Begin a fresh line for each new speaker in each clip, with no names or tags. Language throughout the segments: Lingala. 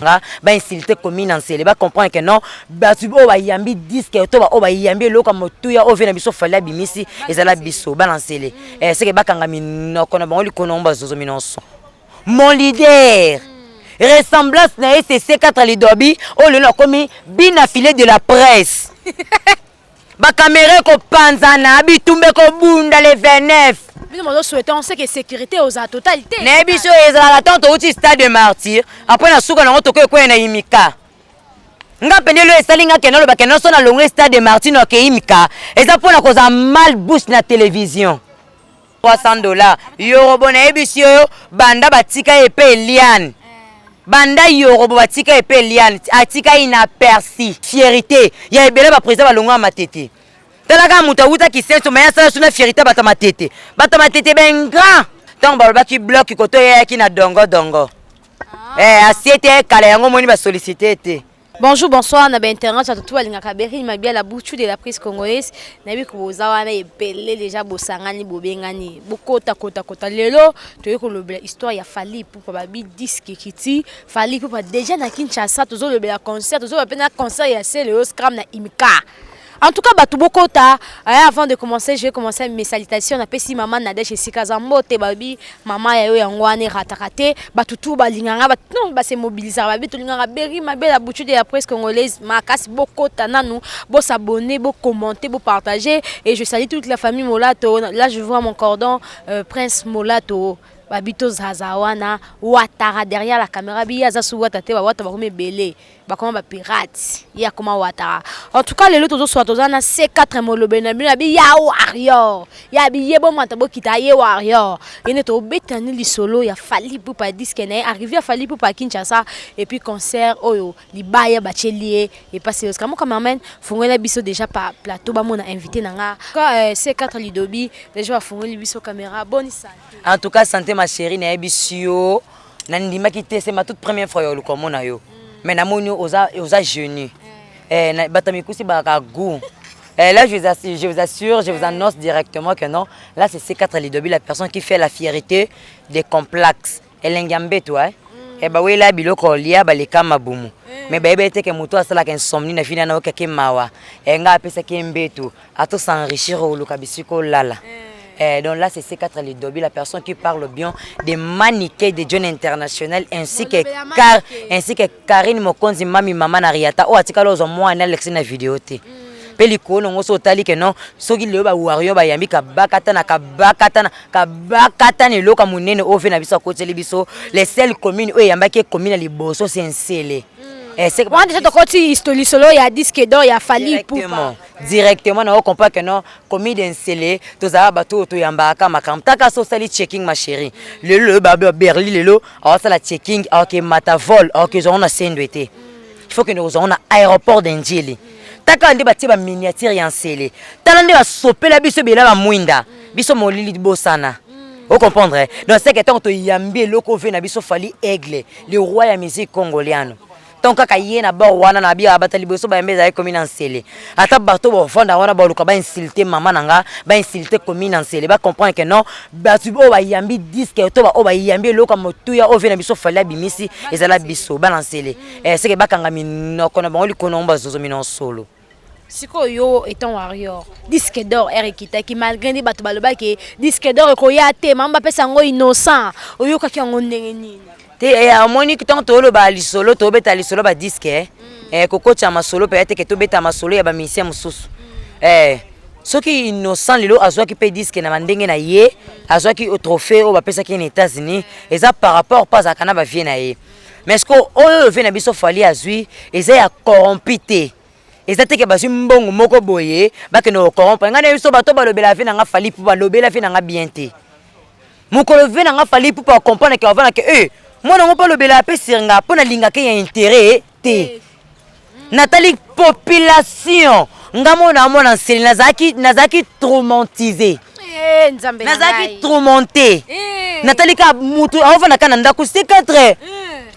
Nga ba insulte commune na Nsele, ba comprendre que non, bato oyo bayambi disque to ba oyo bayambi eloko ya motuya oyo vie na biso Fally abimisi ezala biso bana Nsele. Seke bakanga minoko na bango likolo nango bazozo minonso. Mon leader ressemblance na ye c'est C4 Lidobi oyo lelo akomi bina filet de la presse. Ba camera ekopanzana, bitumba ekobunda le 29.
Bino bozo souhaiter on sait que sécurité oza totalité.
Nayebi so ezalaka ntango touti stade de martyr, après na suka nango tokoki ekweya na imika. Nga pende lo esali nga kende oloba kende so na longwe stade de martyr na ke imika eza mpo na kozala mal bouche na télévision. $300 yorobo nayebisi yo banda batika ye epe Eliane, banda yorobo batika ye epe Eliane, atika inaperçu. Fierité ya ebele ba président balongwa matete, tala kaka moto awuta kisenso me asala so na fierité bato matete, bato matete baingrand. Ntango balobaki bloc koto eyaki na dongo dongo, assiette ekala yango moni basollicité te.
Bonjour, bonsoir, na ba internautes ya tout balingaka Berine Mabiala Bouchou de la presse congolaise. Nayebi ko boza wana ebele déjà bosangani bobengani bokota kota kota lelo toyei kolobela histoire ya Fally Ipupa, babi disque kiti Fally Ipupa déjà na Kinshasa, tozolobela concert, tozoloba mpe na concert ya Celeo Scram na Imka. En tout cas, bato bokota. Avant de commencer, je vais commencer mes salutations. Napesi mama Nadège esika aza mbote, babi mama ya yo yango wana erataka te. Bato tu balinganga, bato non base mobilisaka, babi tolingaka Beri Mabela Bouchu de la presse congolaise makasi. Bokota nanu, bosabonner, bocommenter, bopartager et je salue toute la famille Molato. Là je vois mon cordon Prince Molato, babi tozaza wana watara derrière la caméra, bi aza su wata te, bawata bakomi ebele, bakoma bapirate, ye akoma watara. En tout cas lelo tozoswa, toza na C4 molobeli na bino, abi ya warrior, ya bi ye bomata bokita ye warrior, ye nde tobetani lisolo ya Fally Ipupa, disque na ye, arrivé ya Fally Ipupa ya Kinshasa et puis concert oyo libaya batieli ye epasi. Oscar mo cameraman fungoli biso déjà pa plateau, bamona invité na nga C4 Lidobi, déjà bafungoli biso caméra. Bonne santé?
En tout cas santé, ma chérie. Nayebisi yo, nandimaki te, c'est ma toute première fois ya oluka omona yo, mais namoni oza genu. Bato ya mikusi bakaka goût. Là, je vous assure, je vous annonce directement que non, là c'est C4 Lidobi, la personne qui fait la fierté des complexes. Elengi ya mbeto, eh? Bawela biloko olia baleka mabumu, mais bayebi ete ke moto asalaka insomnie na fini na okake mawa. Nga apesaki ye mbeto ato s'enrichir, oluka bisika olala. Donc là c'est C4 Lidobi, la personne qui parle bien de Maniké de John International ainsi que Karine Mokonzi Mami Mama na Riata oyo atikala ozwa mwana Alex na video te. Mpe likolo nango so otali ke non, soki lelo bawario bayambi kabakata na kabakata na kabakata na eloko ya monene oyo ve na biso akoteli biso, les seules commune oyo eyambaki commune ya liboso c'est Nsele.
Wana déjà tokoti lisolo ya disque d'or ya Fally Ipupa.
Directement na ocomprendre que non, commune de Nsele tozalaka bato oyo toyambaka makambo. Taka so osali checking, ma chérie, lelo lelo babe Berli lelo aosala checking, aoke mata vol, aoke ezwango na sendwe te, il faut kende kozwango na aéroport de Njili. Taka nde batie baminiature ya Nsele, tala nde basopela biso ebela bamwinda biso molili bosana, ocomprendre? Donc c'est que ntango toyambi eloko ve na biso Fally Aigle, le roi ya musique congoliano, ntango kaka ye na bord wana na bia bata liboso bayambi ezali komi na Nsele, ata bato bafanda wana baluka bainsulte mama na nga, bainsulte komi na Nsele, bacomprendre que non, bato oyo bayambi disque to baoyo bayambi eloko ya motuya oyo ve na biso Fally abimisi ezala biso bana Nsele. Seke bakanga minoko na bango likolo nango bazozo mino solo.
Sikoyo yo étant warrior, disque d'or ere ekitaki, malgré nde bato balobaki disque d'or ekoya te, mama bapesa yango Innocent, oyokaki yango ndenge nini?
Te, omoni ntango toloba lisolo, tobeta lisolo badisque, kokotya masolo mpe teke tobeta masolo ya bamusicien mosusu. Soki Innocent lelo azwaki mpe disque na bandenge na ye, azwaki trophée oyo bapesaki ye na États-Unis, eza par rapport mpo azalaka na bavie na ye. Mais ce oyo vie na biso Fally azwi eza ya corrompu te, eza teke bazwi mbongo moko boye bakende kocorrompre. Ngai na biso bato balobela vie na nga Fally mpo balobela vie na nga bien te. Mokolo vie na nga Fally mpo bacomprendre ke bavanda ke mwana yango mpo alobela ape sirnga mpo nalingaka ya intérêt te, natali population. Nga mona mwana Nsele, nazalaki traumatisé, nazalaki tourmenté. Natali kaka mutu aovanda kaka na ndako C4,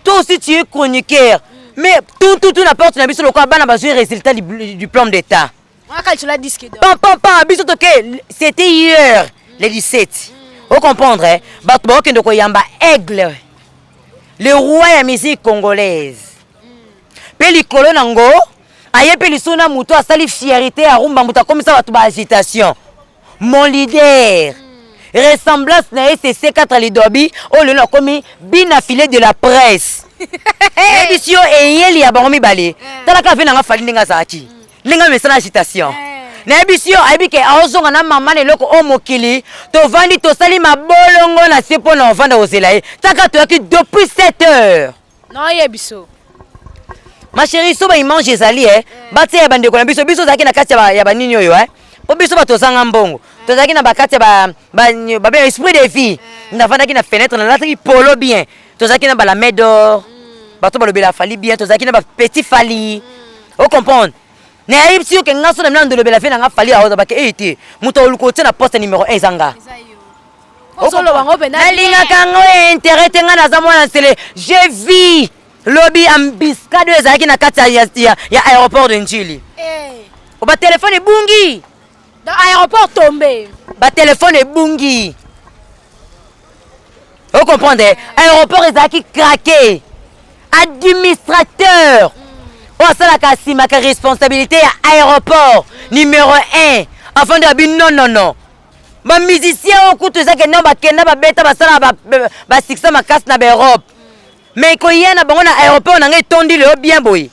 toi aussi tu es chroniqueur, mais tout tout tout na porte na biso lokola bana bazwi résultat du diplôme d'état. Pam pam pam, biso toke, c'était hier le 17, ocomprendre? Bato bakokende koyamba Aigle, le roi ya musique congolaise. Mpe likolo nango aye mpe lisusu na moto asali fierité ya rumba, moto akomisa bato ba agitation, mon leader. Ressemblance na ye, c'est C4 Lidobi oyo lelo akomi bina filet de la presse. Nayebisi yo, eyeli ya bango mibale, talaka ave nanga Fally ndenge azalaki, ndenge amesana agitation. Nayebisi yo, ayebi ke aozonga na mama na eloko oyo mokili. Tovandi, tosali mabolongo na se mpo na ovanda kozela ye. Taka toyaki depuis 7 heures.
Naoyebi so.
Ma chérie, so baimage ezali e batia ya bandeko na biso. Biso ozalaki na kati ya banini oyo e, mpo biso bato ozanga mbongo, tozalaki na bakati ya babenga esprit de vie. Navandaki na fenêtre, nalataki polo bien. Tozalaki na balame d'or, bato balobela Fally bien. Tozalaki na bapetit Fally, ocomprendre? Nayebisi yo ke nga so na mina ndolobela fe nanga Fally, aoza bake eye te. Moto aoluka otia na poste numéro 1 eza nga.
Ozoloba ngo mpenza.
Nalingaka yango ya intérêt te. Ngai naza mwana nsele. Je vis lobi embuscade oyo ezalaki na kati ya aéroport de Njili. Batelefone ebungi.
Donc aéroport tombé.
Batelefone ebungi, ocomprendre? Aéroport ezalaki craqué. Administrateur oyo asalaka asimaka responsabilité ya aéroport numéro 1 afandi, abi non, non, non, bamusicien oyo kutu ezaki no bakenda, babeta, basala basuccès makasi na baEurope, mais koya na bango na aéroport na ngai etondi lelo bien boye.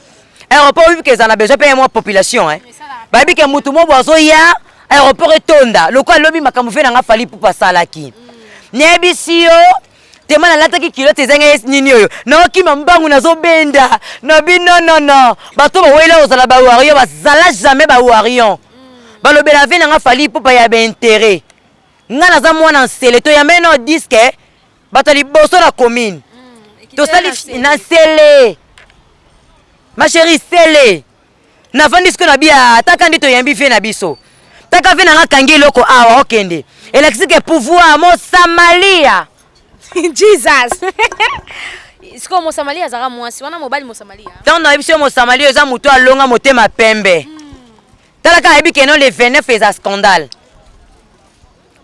Aéroport oyebi ke ezala na besoin mpe ya mwa population, hein. Bayebi ke mutu mo bo azoya, aéroport etonda lokola alobi makambo. Fe nanga Fally Pupa asalaki, nayebisi yo tema, nalataki culotte ezangi nini oyo, naokima mbangu, nazobenda nabi non, non, non. Bato bawela kozala bawarrior, bazala jamais bawarrior. Balobela ve nanga Fally Pupa ya baintérêt. Nga naza mwana nsele, toyambe no disque, bato ya liboso na commune tosali na nsele. Ma chérie, sele navandi sikoyo na bia, taka nde toyambi vie na biso. Taka vie nanga kangi eloko awa, okende elakisi ke pouvoir mosamalia.
Jesus, sikoyo mosamalia azalaka mwasi wana, mobali mosamalia?
Ntango nayebi biso, mosamalia eza moto alonga motema pembe. Talaka, ayebi keno le 29 eza scandale.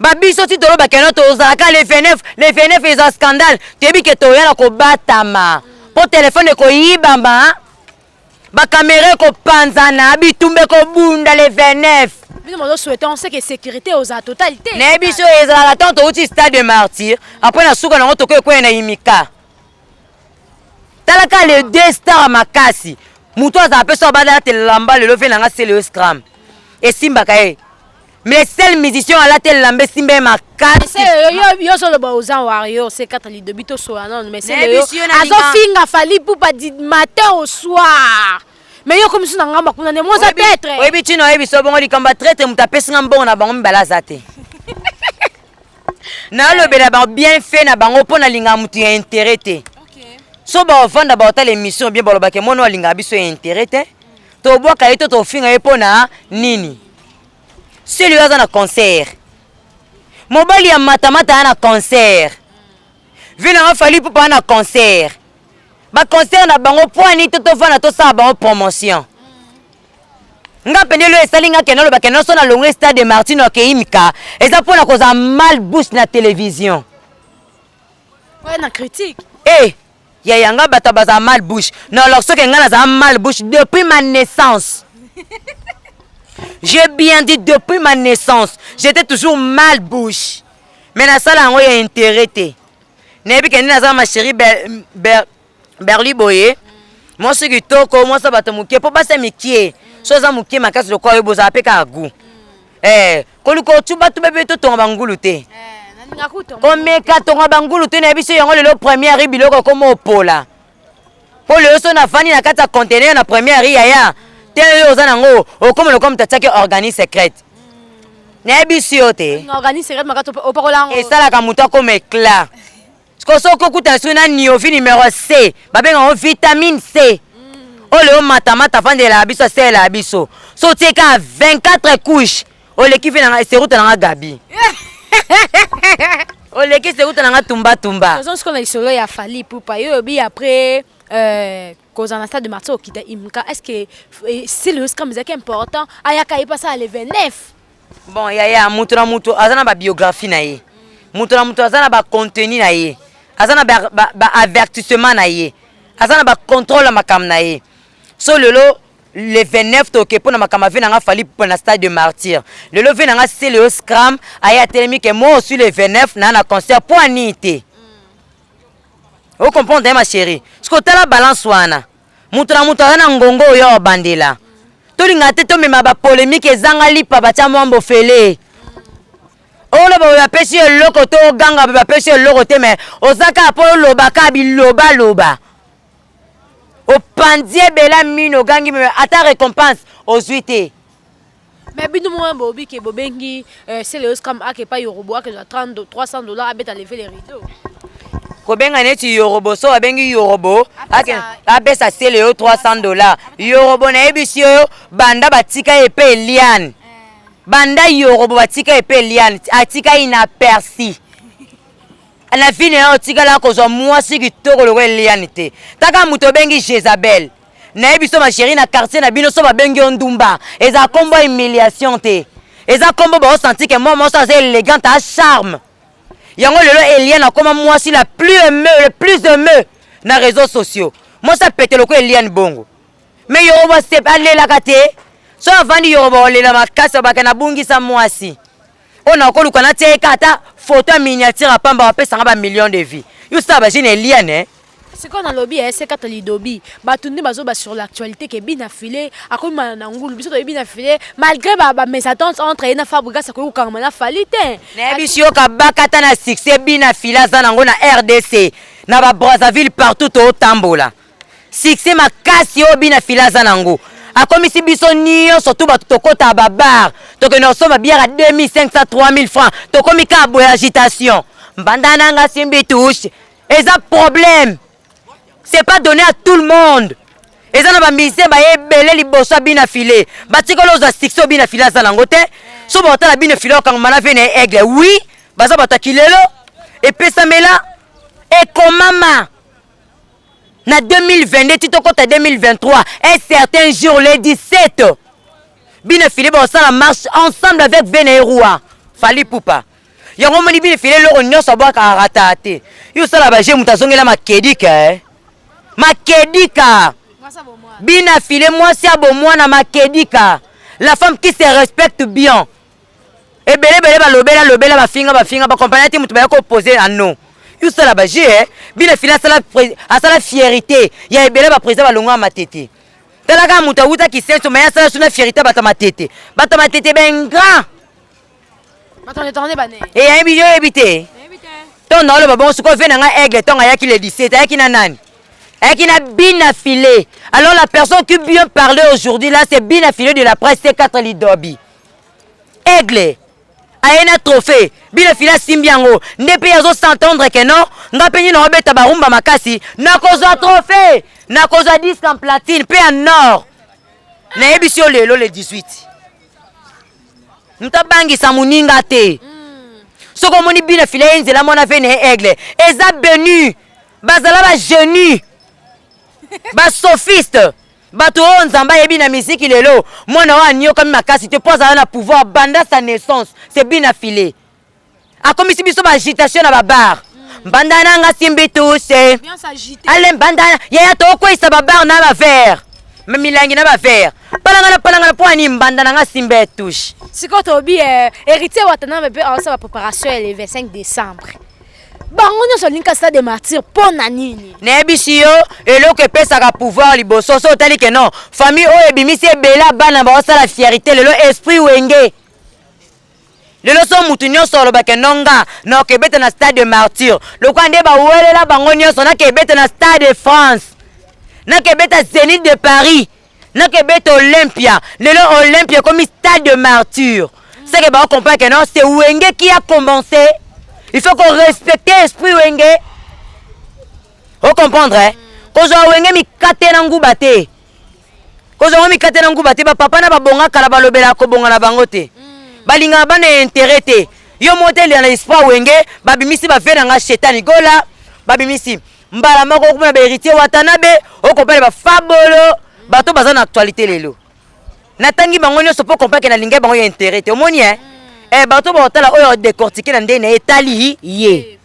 Babiso ti toloba keno tozalaka le 29, le 29 eza scandale. Toyebi ke toya na kobatama mpo telefone ekoyibama, bakamera ekopanzana, bitumba ekobunda le 29.
Bino bozosouhaite, on sait que sécurité ozala totale te.
Nayebi so ezalaka ntango touti stade de martyr, après na suka nango tokoki ekwea na imika. Talaka le deux star ya makasi, moto azala mpe so abanda telelamba lelo ve nanga sele oyo scram esimbaka ye, mais seul musicien alata elamba esimba ye makasi.
Yo ozoloba oza warrior C4 Lidobi, tosola nano, mais azofinga Fally Pupa du matin au soir, mais yo komi so na ngamba kuna nde moza traître.
Oyebi ntina oyebi so bongo likambo ya traître, moto apesinga mbongo na bango mibale aza te. Nalobela bango bien fait na bango mpo nalingaka motu ya intérêt te. So baovanda, baotala émission bien, balobaka mwana oyo alingaka biso ya intérêt te, tobwaka ye to tofinga ye mpo na nini? Seli oyo aza na concert, mobali ya matamata aya na concert, vi nanga Fally Pupa aya na concert, baconcert na bango mpo ani to tovanda tosala bango promotion. Nga pende elo esali nga kende oloba kende so na longwe stade de martyr akeimka, eza mpona kozala mal bouche na télévision.
Oyo na critique.
E yaya, nga bato bazala mal bouche non. Alors soki nga nazala mal bouche depuis ma naissance, j'ai bien dit depuis ma naissance, j'étais toujours mal bouche, mais nasala yango ya intérêt te. Nayebi ke nde naza ma chérie Berli boye, mwasi kitoko, mwasi ya bato moke, mpo basi ya mikie so oza moke makasi lokola yo, bozala mpe kaka gu koluka otu bato bebe totonga bangulu te, komeka tonga bangulu te. Nayebi so yango lelo première biloko ekoma opola, mpo lelo so nafandi na kati ya conteneur na première, yaya te, oyo oza nango okoma lokola moto atiaki organi secrète. Nayebi si yo te, esalaka moto akoma éclat. Soki okuta soki na niovi numéro C, babengango vitamine C oyo lelo matamata afandelaka biso, asalelaka biso. So otie kaka 24 couche, oleki mpe nanga seruta nanga gabi, oleki seruta nanga tumbatumba.
Toza sikoyo na lisolo ya Fally Pupa. Yo oyebi, après kozala na stade de martyr, okita imka, est ce que style oyo scram ezalaki important ayaka ye mpasa le 29?
Bon yaya, moto na moto aza na babiographie na ye, moto na moto aza na bacontenu na ye, aza na baavertissement na ye, aza na bacontrôle ya makambo na ye. So lelo le 29 toke mpo na makambo ave na nga Fally mpo na stade de martyr. Lelo ve na nga Celeo Scram aye atelemi ke moi aussi le 29 na na concert mpo anini te. O comprendre ma chérie? Soki otala balance wana, moto na moto aza na ngongo oyo obandela. Tolinga te tomema bapolémique ezanga lipa batya mwambo fele. Oloba boye bapesi yo eloko to oganga boye bapesi yo eloko te, mais oza kaka mpo oloba kaka bilobaloba. Opanzi ebela mino, ogangi, mais ata récompense ozwi te.
Mais bino moko bobi ke bobengi Celeo Scram ake pa Yorobo, akezwa 30 300 $ abeta lever les rideaux.
Kobenga neti Yorobo, so babengi Yorobo apesa Celeo 300 $. Yorobo, nayebisi yo, banda batika ye mpe Eliane, banda Yorobo batika ye mpe Eliane, atika inaperçu na vie na ye. Otikala kozwa mwasi kitoko lokola Eliane te. Taka moto obengi Jezabel, nayebi so, ma chérie, na quartier na bino so babengi yo ndumba, eza nkombo ya humiliation te, eza nkombo baosanti ke mwa mwasi aza élégante, a charme. Yango lelo Eliane akoma mwasi la plus aimée, le plus aimé na réseaux sociaux. Mwasi apete lokola Eliane bongo, mais Yorobo alelaka te. So avandi, Yorobo olela makasi, abaka nabungisa mwasi oyo nakoluka natia ye ka ata photo ya miniature apamba, bapesanga bamillion de vues. Yo sala bagene Eliane.
Sikoyo nalobi ya ese kata lidobi, bato nde bazoba sur l'actualité ke Bina File akomimana na ngulu. Biso toyebi Bina File, malgré bamésentente entre ye na Fabregas, akoki kokangama na Fally te.
Nayebisi yo, kabaka ata na succès Bina File aza nango na RDC, na babrazzaville, partout tootambola, succès makasi oyo Bina File aza nango akomisi biso nyonso tu bato tokɔta babar, tokende kosomba bière ya 2500, 3000 francs, tokomi kaka boye, agitation, mbanda nanga simbi touche. Eza problème, c'est pas donné à tout le monde. Eza na bamusicien baye ebele liboso ya Bina File, batikali ozwa succès oyo Bina File aza nango te. So baotala Bina File okangama na ve na ye Aigle, oui, baza bato ya kilelo. Epesamela ekomama na 2022 ti tokɔta 2023, un certain jour, le 17, Bina File baosala marche ensemble avec ve na ye roi Fally Ipupa. Yango omoni Bina File, eloko nyonso abwakaka rata te. Yo osala baje, moto azongela makedika, eh? Makedika Bina File, mwasi ya bomwana, makedika, la femme qui se respecte bien. Ebele ebele balobela lobela, bafinga bafinga, bakompagnie te, moto baya kopose ano. Yo osala baje, eh? Bina File asala, asala fierté ya ebele. Baprésident balongwa matete, tala kaka moto awuta kisenso, me asala so na fierté. Bato matete, bato matete baingrats. Eyayebi, yo oyebi te. Ntongo na oloba bongo, sikoyo ve na ngai Aigle, ntongo ayaki le 17, ayaki na nani? Ayaki na Bina Filet. Alors la personne qui bien parler aujourd'hui là, c'est Bina Filet de la presse, C4 Lidobi. Aigle aye na trophée, Bina Filet asimbi yango nde mpe azosentendre ke non, nga mpe nini, naobeta barumba makasi, nakozwa trophée, nakozwa disque en platine mpe ya nord. Nayebisi yo, lelo le 18, moto abangisa moninga te. Soki omoni Bina File ye nzela mwana ve na ye Aigle, eza benu bazala bagenie, basophiste, bato oyo Nzambe ayebi na miziki. Lelo mwana oyo aniokami makasi te mpo azala na pouvoir banda sa naissance, c'est Bina File. Akomisi biso baagitation na babar, mbanda nanga simbi tuse ale mbanda yaya, tokweyisa babar na baverre, milangi na baverre, palangana palangana mpo ani mbanda nanga simba etouche.
Sikoyo toyebi Héritier Watanabe mpe aosala bapréparation ya le 25 décembre. Bango nyonso alingi stade de martyr mpo na nini?
Nayebisi yo, eloko epesaka pouvoir liboso, so otali ke non, famille oyo ebimisi ebele ya bana baosala fierté lelo, esprit Wenge. Lelo so mutu nyonso alobake nonga nakebeta na stade de martyr, lokola nde bawelela bango nyonso, nakebeta na stade de France, nakebeta Zénith de Paris, nakebeta Olympia. Lelo Olympia ekomi stade de martyr, c'est que baocomprendre que non, c'est Wenge qui a commencé, il faut qu'on respecte esprit Wenge. Ocomprendre, eh? Kozwa Wenge mikate na nguba te, kozwa ngo mikate na nguba te. Bapapa na babonga kala, balobelaka kobonga na bango te, balingaka bana ya intérêt te. Yo moko te lia na espoir Wenge, babimisi bave na nga Shetani Gola, babimisi mbala moko okomona bahéritier Watanabe, okopana bafabolo, bato baza na actualité lelo. Natangi bango nyonso mpo comprendre ke nalingai bango ya intérêt te. Omoni, eh? Eh, bato baotala oyo décortique na ndenge na ye etali ye.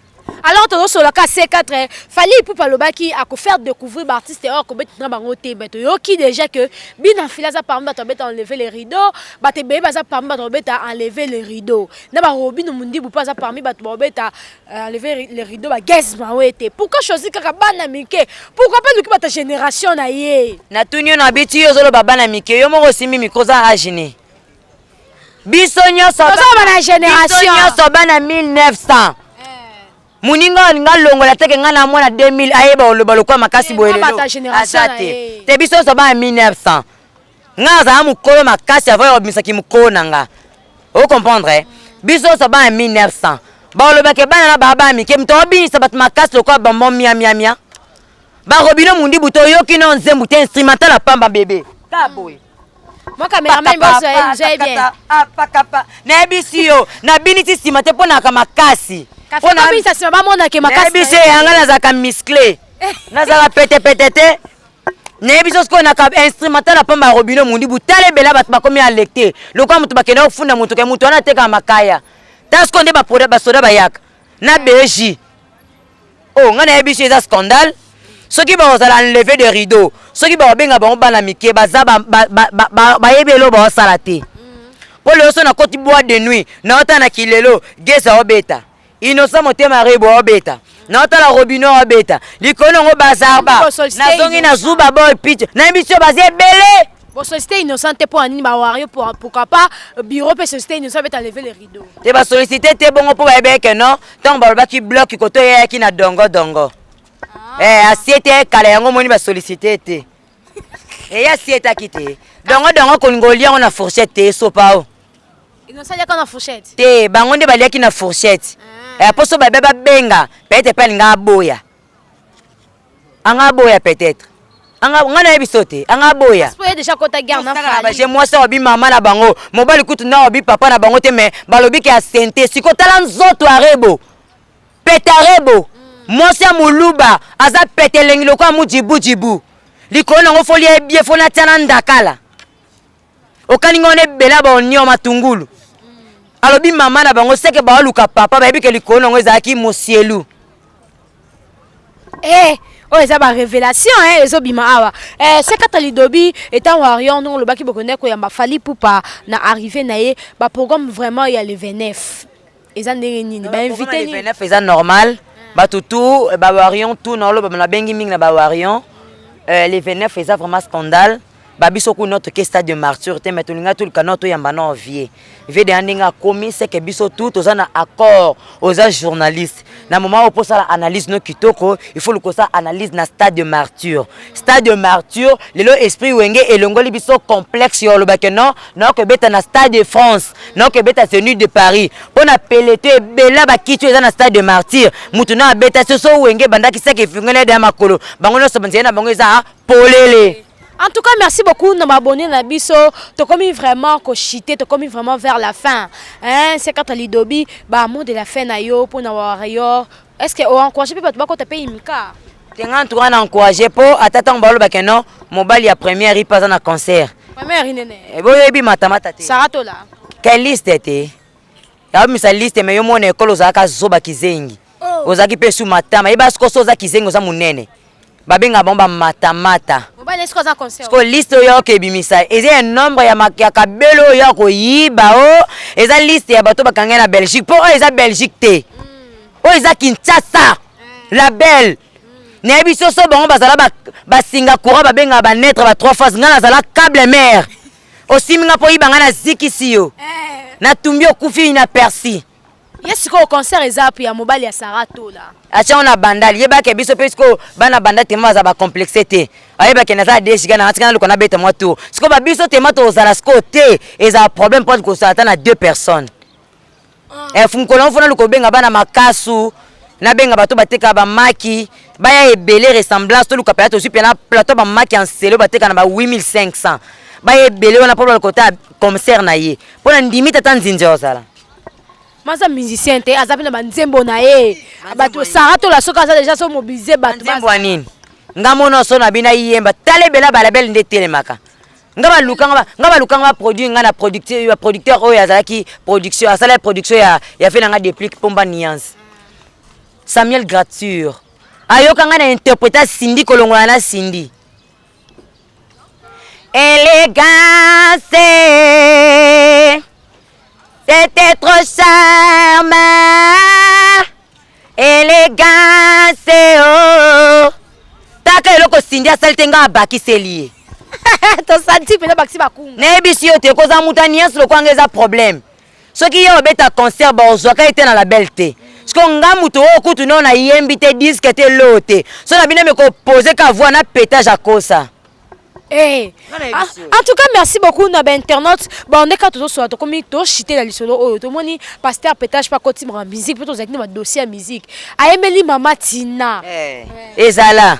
Alors tozosolaka C4, Fally Ipupa alobaki akofaire découvrir baartiste oyo akobeta na bango te. Mais toyoki déjà que bina fili aza parmi bato babeta Enlever les rideaux. Bato ebele baza parmi bato babeta Enlever les rideaux, na baRobino Mundibu mpe aza parmi bato babeta Enlever les rideaux. Bagaz Mawete, pourquoi choisir kaka bana mike? Pourquoi pas luki bato génération na ye?
Natuni yo na biti, yo ozoloba bana mike, yo moko osimbi micro, oza age ne? Biso nyonso
Tozoba na génération.
Biso nyonso bana 1900. Moninga oyo alinga longola teke ngai na mwana 2000, ayeba oloba lokwa makasi boye.
Eh,
lelo
bato ya génération
aza
na
te.
ye.
Te, biso nyonso bana 1900. Ngai azala mokolo makasi avant ya kobimisaki mokolo na nga, ocomprendre, eh? Biso nyonso bana 1900, balobake bana na baa bana mike. Moto obinisa bato makasi lokola bambo miamiamia, baRobino Mundibu, toyoki no nzembu te, instrumental apamba bebe ka boye.
Moi, caméraman, bozo bien.
Apakapa, nayebisi yo, nabinisi nsima te mpo naka makasi.
Kafika nsima, bamonake makasi.
Nayebisi yo, yanga nazalaka musclé, nazalaka petepete te. Nayebi so sikoyo naka instrumental ya pamba ya Robino Mundibu. Tala ebele bato bakomi alecte lokola moto bakende kofunda moto ke moto wana atekaka makaya. Ta sikoyo nde basoda bayaka na BG oyo. Ngai nayebi so eza scandale soki bakozala enlever de rideau, soki bakobenga bango bana mike, baza bayebi eloko baosala te. Mpo lelo so nakoti boîte de nuit, naotala na kilelo Gesa aobeta, Innocent Motema Rebo aobeta, naotala Robino aobeta likolo nango bazarba.
Bosollicite
Nazongi na
Innocent.
Zuba Boy Pitch, nayebi so baza ebele.
Bosollicite Innocent te mpo ya nini? Bawario, pourquoi pas bureau mpe sollicite Innocent beta Enlever les rideaux?
Te, basollicite te bongo mpo bayebaki ke non, ntango balobaki bloc koto eyaki na dongo dongo. Eh, asie te ekala yango, omoni, basollicite te, eya asie etaki te dongo dongo. Kolinga olia yango na fourchette te, esopa o.
Innocent aliaka na fourchette?
Te, bango nde baliaki na fourchette. Eh, mpo so babe babenga peut-être mpe alinga aboya, anga aboya peut-être, anga ngai nayebi so te, anga aboya.
Po ye déjà kota guerre na
Fally.
Fally.
Mwasi obi mama na bango, mobali kutu na obi papa na bango te, mais balobi ke asente. Siko tala nzoto arebo pete, arebo mwasi ya moluba aza pete, elengi lokola mujibujibu. Likolo nango foli ebie, foli atia na ndakala okaninga wana ebele ya baonio matungulu. Alobi mama na bango seke baoluka papa, bayebi ke likolo nango ezalaki mosielu.
Eh, oyo eza barévélation ezobima awa. Eh, C4 Lidobi étant warrior, ndenge olobaki bokende koyamba Fally Ipupa na arrivé na ye, baprogramme vraiment ya le 29 eza ndenge nini? Bainvité nini?
29 eza normal, bato tout bawarion tout naoloba, nabengi mingi na bawarion. Le 29 eza vraiment scandale. Babiso kuna toke stade de martyr te, mais tolinga toluka nao toyamba nao vie vie deya ndenge akomi seke. Biso tout toza na accord. Oza journaliste, na moment oyo posala analyse no kitoko, il faut luka osala analyse na stade de martyr. Stade de martyr lelo, esprit Wenge elongoli biso complexe ya olobake non, naokobeta na Stade de France, naokobeta Zénith de Paris, mpo na peleto ebele bakiti oyo eza na stade de martyr. Mutu na abeta so so Wenge ebandaki seke efungeli ede ya makolo, bango nyonso banzela na bango eza polele.
En tout cas, merci beaucoup na abonné na biso. Tokomi vraiment ko chuter, tokomi vraiment vers la fin. Hein, c'est quand Lidobi, ba mot de la fin na yo pour na warrior. Est-ce que o encourager pe bato bakota pe imika?
Te, nga ntuka na encourage, mpo ata ntango balobake non, mobali ya première ripe aza na concert.
Première inene.
Boyebi matamata te.
Sarah Tola.
Ke liste te, yabimisa liste, mais yo mona ekole ozalaka zoba kizengi.
Oh.
Ozalaki mpe su matama, yeba siko so oza kizengi, oza monene, babengaka bango bamatamata.
Mobali est-ce que aza concert?
Siko liste oyo okebimisa eza ya nombre ya kabelo oyo ya koyiba o eza liste ya bato bakangai na Belgique, mpo oyo eza Belgique te, oyo eza Kinshasa. La belle, nayebi so so bango bazala basinga courant, babengaka banetre ba trois phases. Ngai nazala câble mare, osimi nga mpo oyiba ngai, nazikisi yo, natumbi, okufi na persi.
Ye sikoyo concert eza api ya mobali ya Sarah Tola?
Atia na Bandali. Yebake biso mpe sikoyo bana banda tema baza bacomplexe te, ayebake naza de giga na atika, naluka nabeta mwa tour. Sikoyo babiso tema tozala sikoyo te, ezala problème mpo kosala ata na deux personnes. Mokolo yango fo naluka obenga bana makasu, nabenga bato batekaka bamaki, baya ebele. Ressemblance toluka mpenza, tozwi mpena plateau bamaki ya nsele oyo bateka na ba 8500, baya ebele wana mpo baluka kota concert na ye, mpo na ndimi tata nzinzi ozala.
Maza musicien te, aza mpe na banzembo na ye. Bato Sarah Tola soki aza déjà so mobiliser bato.
Nzembo ya nini? Nga mona so na bino ayemba, tala ebele balabele nde etelemaka. Nga balukanga, nga balukanga baproduire nga na producteur, producteur oyo azalaki production, asalaki production ya fe na nga Déplique Pomba Nuance. Samuel Grature ayoka ngai na interpreta Cindy kolongola na Cindy. Élégance, c'était trop charme. Élégance, oh. Taka eloko Cindy asali te ngai abakiseli ye.
Tosanti mpenza bakisi bakunga.
Nayebisi yo te kozala moto ya nuance lokola ngai eza problème. Soki ye obeta concert baozwaka ye te na label te. Siko nga moto oyo kutu nao nayembi te disque te loo te. So na bino meko poser ka voix na pétage akosa.
Eh. Ah, en tout cas merci beaucoup na ba internautes. Bon ndeka tozo tokomi to chiter na lisolo oyo tomoni pasteur pétage pa koti ma musique pe tozalaki na ba dossier ya musique. Ayembeli mama Tina.
Eh. Ezala.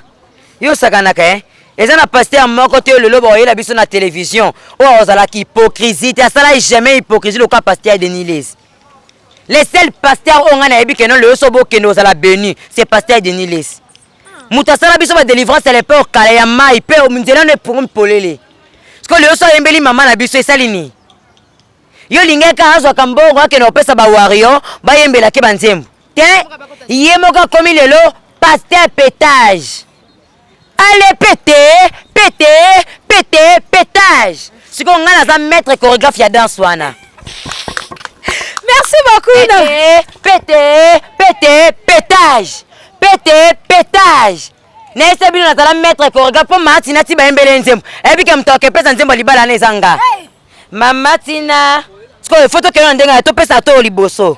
Yo sakanaka eh. Eza na pasteur moko te lelo baoyela biso na télévision oyo azalaka hypocrisie te, asala jamais hypocrisie lokola pasteur Denis Lessie. Le seul pasteur oyo ngai nayebi ke non lelo so bokende ozala béni, c'est pasteur Denis Lessie. Moto asala biso ba délivrance ya lepe okala ya mai mpe nzela no epongomi polele. Sikoyo lelo so ayembeli mama na biso esali nini? Yo olingaki azwaka mbongo akende kopesa ba warrior bayembelaki banzembo te, ye moko akomi lelo pasteur pétage. Ale pete pete pete pétage. Sikoyo ngai naza maître chorégraphe ya danse wana.
Merci beaucoup.
Pete pete pete pétage pete pétage. Nayesa bino nazala maître chorégraphe mpo Matina ti bayembele nzembo ayebi ke moto akepesa nzembo ya libala wana eza nga. Mama Tina sikoyo fo tokende na ndenge ya topesa to liboso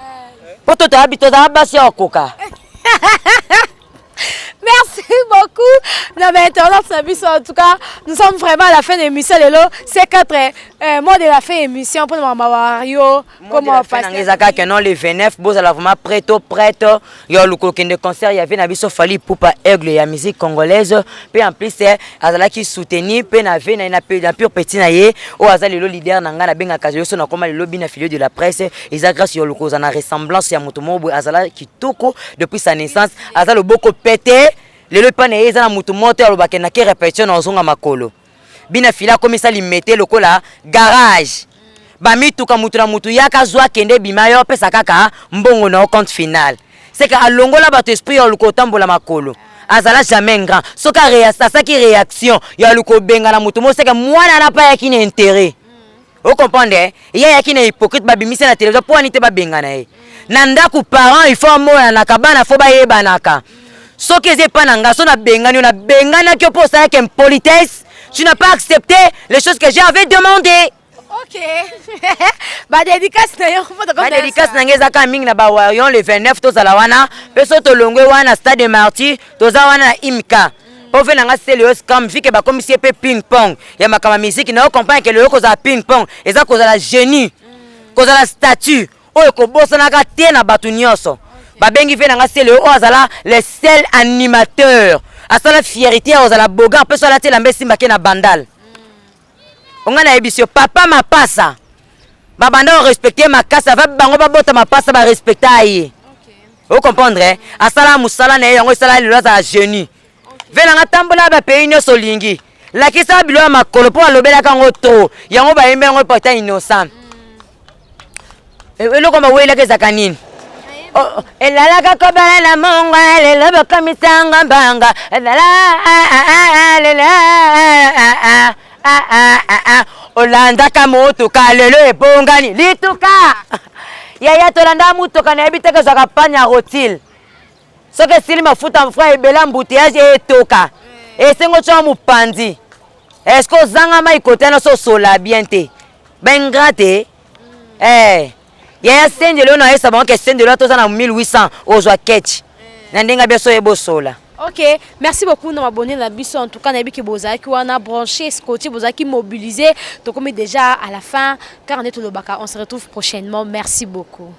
mpo tozala basi ya kokoka.
Merci beaucoup. Non, mais internautes, en tout cas, nous sommes vraiment à la fin de l'émission. Lelo, c'est 4 mois de la fin de l'émission pour Mama Wario.
Comment passer? Ezaka que non le 29, bozala vraiment prêt to prête. Yo luko kende concert, il y avait na biso Fally Ipupa aigle ya musique congolaise. Pe en plus azalaki soutenu pe na ve na na pur petit na ye o azali le leader na nga na benga kazo so na koma le lobby na filio de la presse. Eza grâce yo luko na ressemblance ya moto mobo azala kitoko depuis sa naissance, azala boko pété. Lelo pa na ye eza na moto moto alobaka na ke répétition na ozonga makolo. Bina fila komisa limete lokola garage. Ba mituka mutu na mutu yaka zwa kende bima yo pesa kaka mbongo na compte final. C'est que alongola bato esprit ya luko tambola makolo. Azala jamais grand. Soka asaki réaction ya luko benga na mutu mo c'est que mwana na pa yaki na intérêt. Vous comprenez? Ya yaki na hypocrite ba bimisa na télévision po anite ba benga na ye. Na ndaku parent il faut mona na kabana faut ba yebanaka. Soki eza epa na nga so na bengani na bengana ki po ça impolitesse. Tu n'as pas accepté les choses que j'avais demandé.
Ok. Ba dédicace na yo.
Ba dédicace na nga ezaka mingi na ba Warrior le 29 tozala wana. Pe so tolongwe wana stade de Martyrs, toza wana na Imka. Po ve na nga c'est le scam vu que ba komisi pe ping pong. Ya makama musique na yo comprendre que le kozala ping pong, eza kozala génie. Kozala statue oyo kobosanaka te na bato nyonso. Babengi ve na nga c'est le oyo azala le seul animateur. Asala fierté ya kozala bogar pe so alati elamba esimbake na bandal. Onga na yebi yo papa mapasa. Babanda o respecter makasa va bango babota mapasa ba respecter ye. Vous comprendre? Asala musala na ye yango esala lelo azala génie. Ve na nga tambola ba pays nyonso olingi. Lakisa bilo ya makolo po alobelaka yango trop. Yango bayembi yango portant innocent. Eloko bawelaka ezaka nini? Elalaka kobala na mongwa lelo bakomisanga mbanga. Ezala lelo olandaka motuka lelo ebongani lituka. Yaya tolanda motuka nayebi te kozwaka panne ya rotile. Soki esili mafuta mfra ebele embouteillage etoka. Esengo tya mopanzi. Est-ce que ozanga mai kota na so sola bien te? Ba ingrate. Eh. Yaya sendelo na yesa bango ke sendelo toza na 1800 ozwa ketch. Na ndenge biso ebosola.
Ok, merci beaucoup na abonné na biso. En tout cas, nayebi ke bozalaki wana branché, scotché, bozalaki mobilisé. Tokomi déjà à la fin car on est au Lobaka. On se retrouve prochainement. Merci beaucoup.